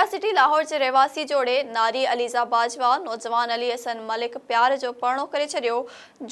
ڀيرا سٽي لاهور جي رهواسي جوڙي ناري عليزا باجوا نوجوان علي حسن ملڪ پيار جو پرڻو ڪري ڇڏيو،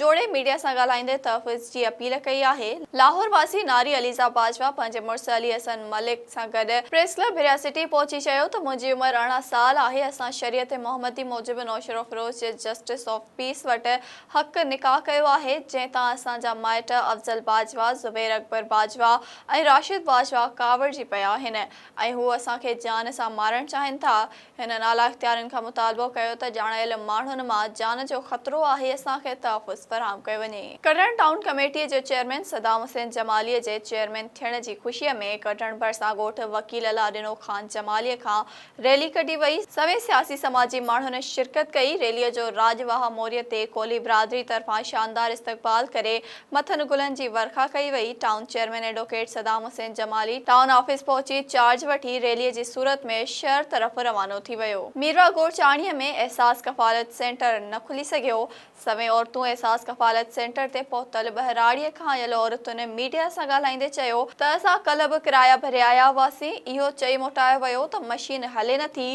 جوڙي ميڊيا سان ڳالهائيندي تحفظ جي اپيل ڪئي آهي. لاهور واسي ناري عليزا باجوا پنهنجي مڙس علي حسن ملڪ سان گڏ پريس ڪلب ڀريا سٽي پهچي چيو ته منهنجي عمر 18 سال آهي اسان شريعت محمدي موجب نوشهروفيروز جي جسٽس آف پيس وٽ حق نڪاح ڪيو آهي جنهن تان اسان جا مائٽ افضل باجوا، زبير اڪبر باجوا ۽ راشد باجوا ڪاوڙجي پيا آهن ۽ هو اسان کي جان سان مارڻ چاهين ٿا. هنن اعليٰ اختيارين کان مطالبو ڪيو ته ڄاڻايل ماڻهن مان جان جو خطرو آهي اسان کي تحفظ فراهم ڪيو وڃي. ڪڍڻ ٽائون ڪميٽي جي چيئرمين صدام حسين جمالي جي چيئرمين ٿيڻ جي خوشي ۾ ڪڍڻ ڀرسان ڳوٺ وڪيل الله ڏنو خان جمالي کان ريلي ڪڍي وئي، سوين سياسي سماجي ماڻهن شرڪت ڪئي، ريلي جو راڄ واهه موري تي ڪولهي برادري طرفان شاندار استقبال ڪري مٿن گلن جي ورکا ڪئي وئي، town chairman advocate Saddam Hussain Jamali town office پهچي چارج وٺي ريلي جي صورت ۾ شهر طرف روانو ٿي ويو. ميرواهه گورچاڻي ۾ احساس ڪفالت سينٽر نه کلي سگهيو، سوين عورتون احساس ڪفالت سينٽر تي پهتل ٻهراڙيء کان آيل عورتن ميڊيا سان ڳالهائيندي چيو ته اسان ڪلهه به ڪرايا ڀري آيا هئاسين، اهو چئي موٽايو ويو ته مشين هلي نٿي،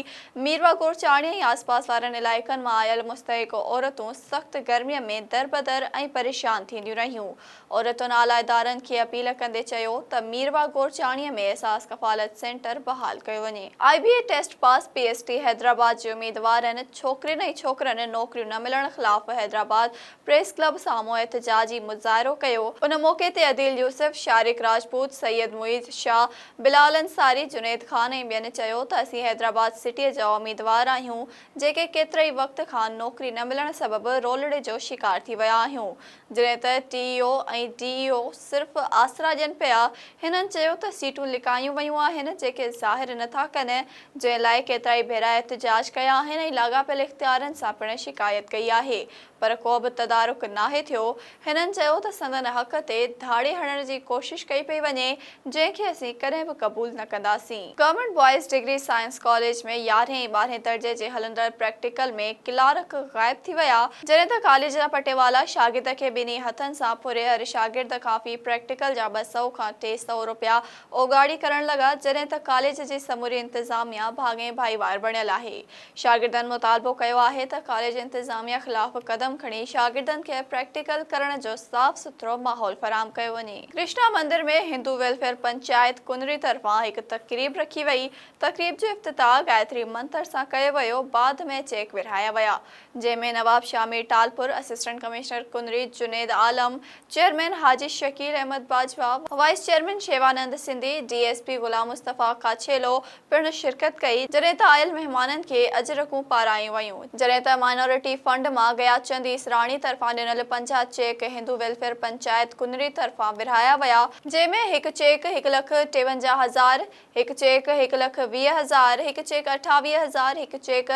ميرواهه گورچاڻي ۽ آسپاس وارن علائقن مان آيل مستحق عورتون سخت گرميء ۾ دربدر ۽ پريشان ٿينديون رهيون. عورتن اعليٰ ادارن کي اپيل ڪندي چيو ته ميرواهه گورچاڻي ۾ احساس ڪفالت سينٽر بحال ڪيو وڃي. I B A test pass P S T Hyderabad جي اميدوارن ڇوڪرين ۽ ڇوڪرن نوڪريون نه ملڻ خلاف حيدرآباد پريس ڪلب سامهون احتجاجي مظاهرو ڪيو. ان موقعي تي عديل يوسف، شارق راجپوت، سيد معيز شاهه، بلال انصاري، جنيد خان ۽ ٻين چيو ته اسين حيدرآباد سٽي جا اميدوار آهيون جيڪي ڪيترائي وقت کان نوڪري نه ملڻ سبب رولڙي جو شڪار ٿي ويا آهيون جڏهن ته ٽي اي او ۽ ڊي اي او صرف آسرا ڏين پيا، هنن چيو ته سيٽون لڪايون ويون آهن جيڪي ظاهر نه ٿا ڪن، جنهن لاء ڪيترائي ڀيرا احتجاج ڪيا آهن ۽ لاڳاپيل اختيارين سان پڻ شڪايت ڪئي آهي پر ڪو به تدارڪ ناهي ٿيو، هنن چيو ته سندن حق تي ڌاڙي هڻڻ جي ڪوشش ڪئي پئي وڃي، جنهن کي اسين ڪڏهن به قبول نه ڪنداسين. Government boys degree science college ۾ يارهين ۽ ٻارهين درجي جي هلندڙ پريڪٽيڪل ۾ ڪلارڪ غائب ٿي ويا، جڏهن ته ڪاليج جا پٽيوالا شاگرد کي ٻنهي هٿن سان ڦري هر شاگرد کان في پريڪٽيڪل جا 200 کان 300 روپيا اوڳاڙي ڪرڻ لڳا، جڏهن ته ڪاليج جي سموري انتظاميا ڀاڱي ڀائيوار بڻيل آهي. شاگردن مطالبو ڪيو آهي ته ڪاليج انتظاميا خلاف قدم کڻي شاگردن کي پريڪٽيڪل ڪرڻ جو صاف سٿرو ماحول فراهم ڪيو وڃي. ڪرشنا مندر ۾ هندو ويلفيئر پنچائت ڪنري طرفان هڪ تقريب رکي وئي، تقريب جو افتتاح گايتري منتر سان ڪيو ويو، بعد ۾ چيڪ ورهايا ويا، جنهن ۾ Nawab Shah Mir Talpur, assistant commissioner Kunri Junaid Alam, chairman Haji Shakeel Ahmed Bajwa, vice chairman Shivanand Sindhi, D S P Ghulam Mustafa Kachhelo پڻ شرڪت ڪئي، جڏهن ته آيل مهمانن کي اجرڪون پارايون ويون، جڏهن ته مائنارٽي فنڊ مان گياچند ايسراڻي طرفان ڏنل 50 چيڪ هندو ويلفيئر پنچائت ڪنري طرفان ورهايا ويا، جنهن ۾ هڪ چيڪ هڪ لک 53 هزار، هڪ چيڪ هڪ لک 20 هزار، هڪ چيڪ 28 هزار، هڪ چيڪ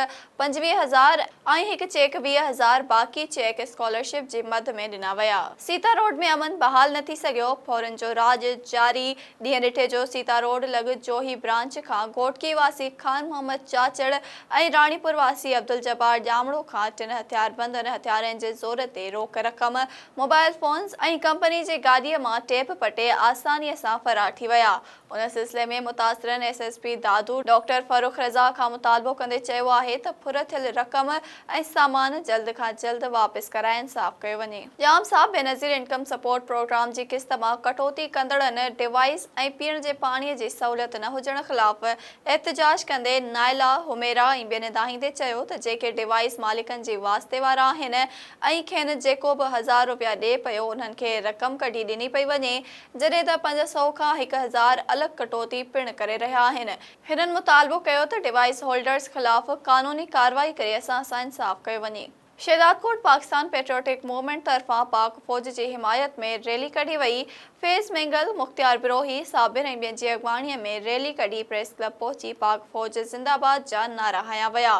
25 هزار ۽ هڪ چيڪ 20 هزار باقي چيڪ اسڪالرشپ جي مد ۾ ڏنا ويا. سيتا روڊ ۾ امن بحال نه ٿي سگهيو، ڦورن جو راڄ جاري، ڏينهن ڏٺي جو سيتا روڊ لڳ جوهي برانچ کان گهوٽڪي واسي خان محمد چاچڙ ۽ راڻيپور واسي عبدالجبار ڄامڙو کان ٽن هٿياربندن هٿيارن جي زور تي روڪ رقم، موبائل فونز ۽ ڪمپني جي گاڏيء مان ٽيپ پٽي آسانيء سان فرار ٿي ويا. ان سلسلي ۾ متاثرن S S P Dadu doctor Farrukh Raza کان مطالبو ڪندي چيو آهي ته ڦر ٿيل رقم ۽ سامان جلد کان جلد واپس ڪرائي انصاف ڪيو وڃي. ڄام صاحب بينظير انڪم سپورٽ پروگرام جي قسط مان ڪٽوتي ڪندڙن ڊوائيس ۽ پيئڻ جي پاڻي جي سهولت نه هجڻ خلاف احتجاج ڪندي نائلا حميرا ۽ ٻين دانهيندي چيو ته جيڪي ڊوائيس مالڪن جي واسطي وارا آهن ۽ کين جيڪو به هزار روپيا ڏي پيو انهن کي رقم ڪڍي ڏني پئي وڃي جڏهن ته 500 کان 1000 الڳ ڪٽوتي پڻ ڪري رهيا آهن. هنن مطالبو ڪيو ته ڊوائيس هولڊرز خلاف قانوني ڪارروائي ڪري اسان سان انصاف ڪيو وڃي. شهدادڪوٽ پاڪستان پيٽرياٽڪ موومينٽ طرفان پاڪ فوج جي حمايت ۾ ريلي ڪڍي وئي، فيض مينگل، مختيار بروهي، صابر ۽ ٻين جي اڳواڻي ۾ ريلي ڪڍي پريس ڪلب پهچي پاڪ فوج زنده باد جا نعرا هنيا ويا.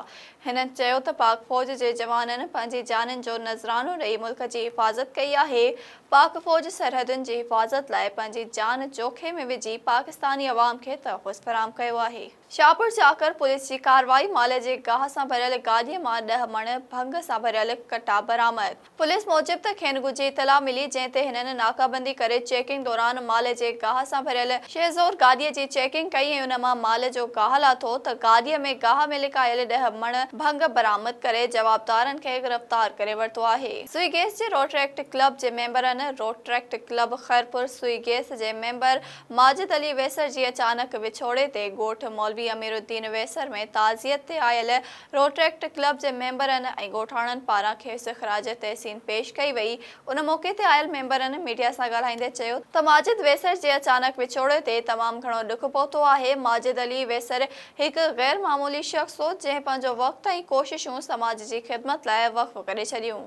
هنن چيو ته پاڪ فوج جي جوانن پنهنجي جانين جو نذرانو ڏئي ملڪ جي حفاظت ڪئي آهي، پاڪ فوج سرحدن جي حفاظت لاء پنهنجي جان جوکي ۾ وجهي پاڪستاني عوام کي تحفظ فراهم ڪيو آهي. شاهپور چاڪر پوليس جي ڪارروائي، مال جي گاهه سان ڀريل گاڏيء مان 10 مڻ ڀنگ سان ڀريل ڪٽا برآمد. پوليس موجب ته کين ڳجهي اطلاع ملي جنهن تي هنن ناڪابندي ڪري چيڪنگ. چيڪنگ دوران مال جي گاهه سان ڀريل شهزور گاڏيء جي چيڪنگ ڪئي ۽ ان مان مال جو گاهه لاٿو ته گاڏيء ۾ گاهه ۾ لڪايل ڏهه مڻ ڀنگ برآمد ڪري جوابدارن کي گرفتار ڪري ورتو آهي. سوئي گيس جي روٽريڪٽ ڪلب جي ميمبرن روٽريڪٽ ڪلب خيرپور سوئي گيس جي ميمبر ماجد علي ويسر جي اچانڪ وڇوڙي تي ڳوٺ مولوي امير الدين ويسر ۾ تعزيت تي آيل روٽريڪٽ ڪلب جي ميمبرن ۽ ڳوٺاڻن پاران کيس خراج تحسين پيش ڪئي وئي. ان موقعي تي آيل ميمبرن ميڊيا سان ڳالهائيندي چيو ته ماجد ويسر جي اچانڪ وڇوڙي تي تمام گهڻو ڏک پهتو آهي، ماجد علي ويسر هڪ غير معمولي شخص هو جنهن پنهنجو وقت ۽ ڪوششون سماج جي خدمت لاء وقف ڪري ڇڏيون.